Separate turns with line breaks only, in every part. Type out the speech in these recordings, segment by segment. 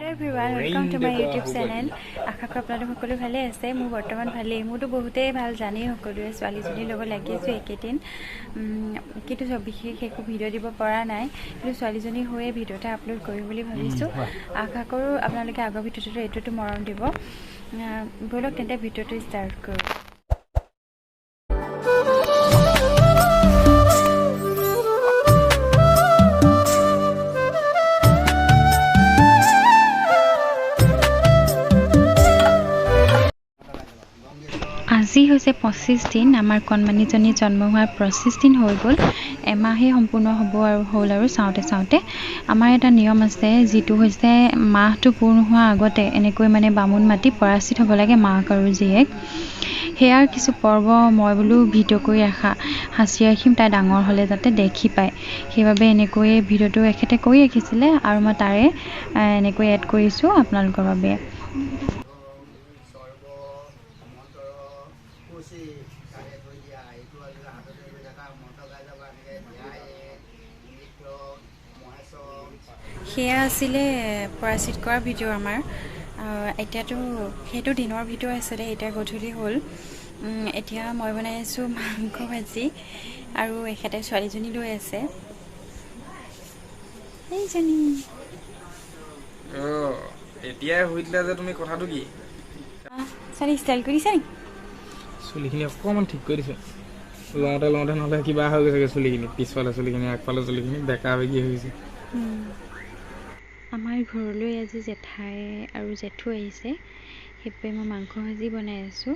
Everyone, welcome to my YouTube channel. আশা কৰোঁ আপোনালোক সকলো ভালে আছে। মোৰ বৰ্তমান ভালেই। মোৰতো বহুতেই ভাল, জানেই সকলোৱে। ছোৱালীজনীৰ লগত লাগি আছোঁ এইকেইদিন। কিন্তু বিশেষ একো ভিডিঅ' দিব পৰা নাই, কিন্তু ছোৱালীজনী হৈয়ে ভিডিঅ' এটা আপলোড কৰিম বুলি ভাবিছোঁ। আশা কৰোঁ আপোনালোকে আগৰ ভিডিঅ'টোতো এইটোতো মৰম দিব। ব'লক তেন্তে ভিডিঅ'টো ষ্টাৰ্ট কৰোঁ। আজি হৈছে 25 দিন। আমাৰ কণমানিজনী জন্ম হোৱাৰ 25 দিন হৈ গ'ল। এমাহেই সম্পূৰ্ণ হ'ব আৰু হ'ল আৰু চাওঁতে চাওঁতে। আমাৰ এটা নিয়ম আছে, যিটো হৈছে মাহটো পূৰ্ণ হোৱাৰ আগতে এনেকৈ মানে বামুণ মাতি পৰাচিত হ'ব লাগে মাক আৰু জীয়েক। সেয়াৰ কিছু পৰ্ব মই বোলো ভিডিঅ' কৰি ৰাখা, সাঁচি ৰাখিম, তাই ডাঙৰ হ'লে যাতে দেখি পায়। সেইবাবে এনেকৈয়ে ভিডিঅ'টো এখেতে কৰি ৰাখিছিলে আৰু মই তাৰে এনেকৈ এড কৰিছোঁ আপোনালোকৰ বাবে। সেয়া আছিলে পৰাচিত কৰা ভিডিঅ' আমাৰ। এতিয়াতো সেইটো দিনৰ ভিডিঅ' আছিলে, এতিয়া গধূলি হ'ল। এতিয়া মই বনাই আছোঁ মাংস ভাজি আৰু এখেতে ছোৱালীজনী লৈ আছে। সেইজনী।
এতিয়াই শুই দিলা যে তুমি, কথাটো কি?
ছোৱালী ষ্টাইল কৰি দিছা নেকি?
চুলিখিনি অকণমান ঠিক কৰি দিছোঁ। লওঁতে লওঁতে নহ'লে কিবা হৈ গৈছেগৈ চুলিখিনি, পিছফালে চুলিখিনি, আগফালে চুলিখিনি বেকা বেকি হৈ গৈছে।
আমাৰ ঘৰলৈ আজি জেঠাই আৰু জেঠু আহিছে, সেইবাবে মই মাংস ভাজি বনাই আছোঁ।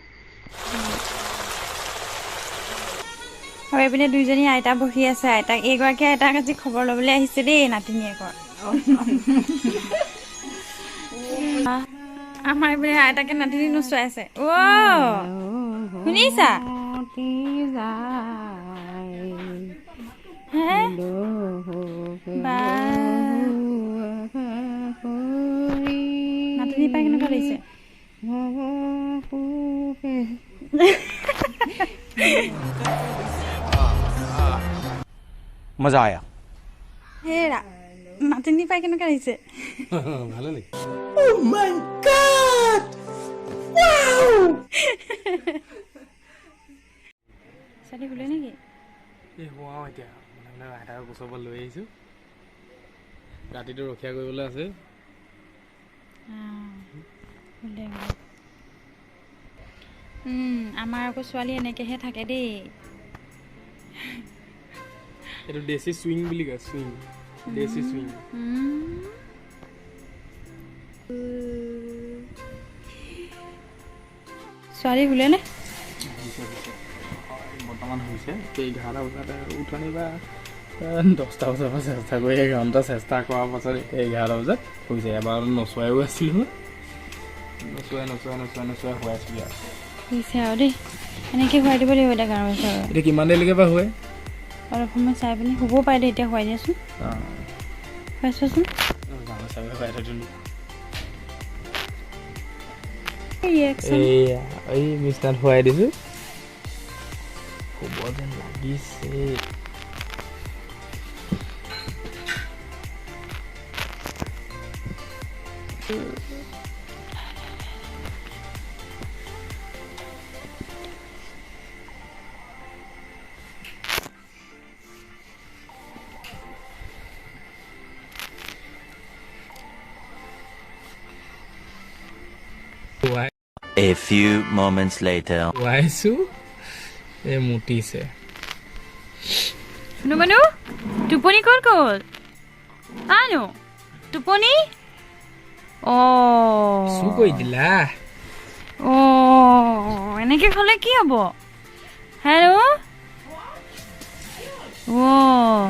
আৰু এইপিনে দুইজনী আইতা বহি আছে। আইতাক, এইগৰাকী আইতাক আজি খবৰ ল'বলৈ আহিছে দেই নাতিনীয়েকৰ। আমাৰ এইপিনে আইতাকে নাতিনী নচুৱাইছে। অ' শুনিছা? হে বা, নাতিনী পাই কেনেকুৱা লাগিছে?
मजा आया।
হেৰা, নাতিনী পাই কেনেকুৱা লাগিছে?
ভালে লাগিছে।
ছোৱালী শুলে নেকি?
এই শুৱাওঁ এতিয়া, মানে আইতাকৰ গছৰ পৰা লৈ আহিছোঁ। ৰাতিটো ৰখীয়া কৰিবলৈ আছে।
শুলে। আমাৰ আকৌ ছোৱালী এনেকৈহে থাকে দেই।
এইটো দেশী চুইং বুলি কয়, চুইং, দেশী চুইং।
ছোৱালী শুলে নে?
বৰ্তমান হৈছে 11টা বজাতে উঠনি বা 10টা বজাৰ পৰা চেষ্টা কৰি এঘণ্টা চেষ্টা কৰাৰ পাছত এতিয়া 11টা বজাত হৈছে। এবাৰ নচোৱাইও আছিলোঁ, নচুৱাই নচুৱাই নচুৱাই নচুৱাই শুৱাইছিলোঁ আৰু।
হৈছে আৰু দেই, এনেকৈ শুৱাই দিব লাগিব এতিয়া গাঁৱৰ ওচৰত।
এতিয়া কিমান দেৰিলৈকে বা শুৱে?
অলপ সময় চাই পিনি শুবও পাৰে দেই। এতিয়া শুৱাই দিয়াচোন, শুৱাই চোৱাচোন।
শুৱাই থৈ দিলোঁ।
ৰিয়েকশ্যন।
এইয়া এই বিচনাত শুৱাই দিছোঁ, শুব যেন লাগিছে।
A few moments later.
শুৱাইছোঁ, এই মুতিছে।
নুমনু, টোপনি ক'ত গ'ল? আনো টোপনি। অ'
চু কৰি দিলা।
অ' এনেকৈ খালে কি হ'ব? হেল্ল', অ'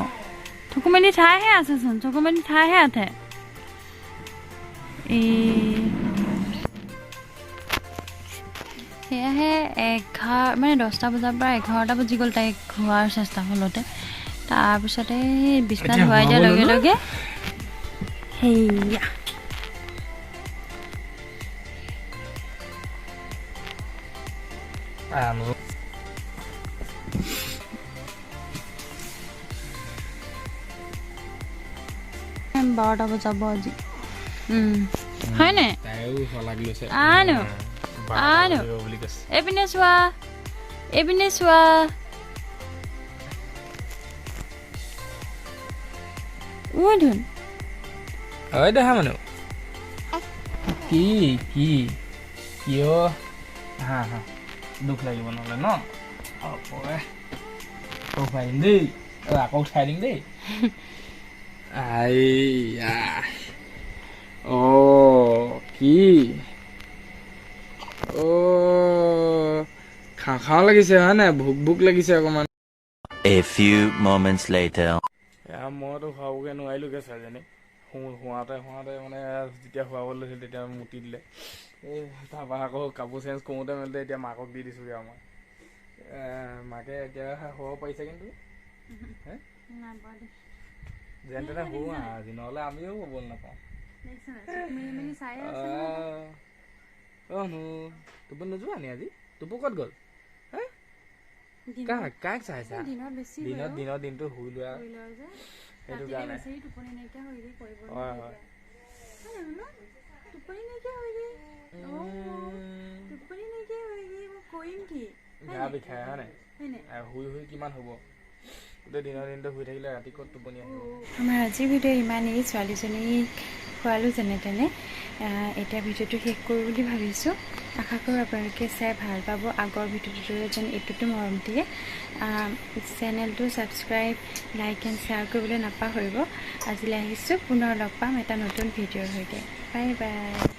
চকু মেলি চাইহে আছেচোন, চকু মেলি চাইহে আছে। এই সেয়াহে মানে 10টা বজাৰ পৰা 11টা বাজি গ'ল তাইক খোৱাৰ চেষ্টা ফলতে। তাৰপিছতে বিচনাত
এতিয়া
শুৱাই দিয়াৰ
শুৱাব
লগে
ল'লো।
লগে সেয়া 12টা বজাব আজি। হয় নে? আনো আনো, এইপিনে চোৱা, এইপিনে চোৱা। ধুন
হয় দেখা মানুহ কি কি কিয়? হা হা, দুখ লাগিব নহ'লে ন। খুৱাই দিম দেই, আকৌ উঠাই দিম দেই। আইয়া অ' কি অ' খাওঁ খাওঁ লাগিছে হয় নাই? ভোক ভোক লাগিছে অকণমান।
A few moments later.
মইতো খুৱাবগৈ নোৱাৰিলোগৈ ছোৱালীজনী। শুৱাওঁতে শুৱাওঁতে মানে যেতিয়া শুৱাবলৈ লৈছিল তেতিয়া মুতি দিলে। এই তাৰপৰা আকৌ কাপোৰ চেঞ্জ কৰোঁতে মেলোতে এতিয়া মাকক দি দিছোঁগৈ আৰু মই। মাকে এতিয়া শুৱাব পাৰিছে কিন্তু যেন তেনে শুওঁ আজি, নহ'লে আমিও শুবলৈ নাপাওঁ। অ' টোপনি নোযোৱা নি আজি? টোপু ক'ত গ'ল? কাক কাক চাইছা? দিনত দিনৰ দিনটো শুই লোৱা, সেইটো কাৰণে। হয় হয়। গা বিষায় হয় নাই? শুই শুই কিমান হ'ব? গোটেই দিনৰ দিনটো শুই থাকিলে ৰাতি ক'ত টোপনি আহিব?
আমাৰ আজিৰ ভিডিঅ' ইমানেই। ছোৱালীজনীক খোৱালোঁ যেনে তেনে। এতিয়া ভিডিঅ'টো শেষ কৰোঁ বুলি ভাবিছোঁ। আশা কৰোঁ আপোনালোকে চাই ভাল পাব। আগৰ ভিডিঅ'টোৰে যেন এইটোতো মৰম দিয়ে। চেনেলটো ছাবস্ক্ৰাইব, লাইক এণ্ড শ্বেয়াৰ কৰিবলৈ নাপাহৰিব। আজিলৈ আহিছোঁ, পুনৰ লগ পাম এটা নতুন ভিডিঅ'ৰ সৈতে। Bye bye.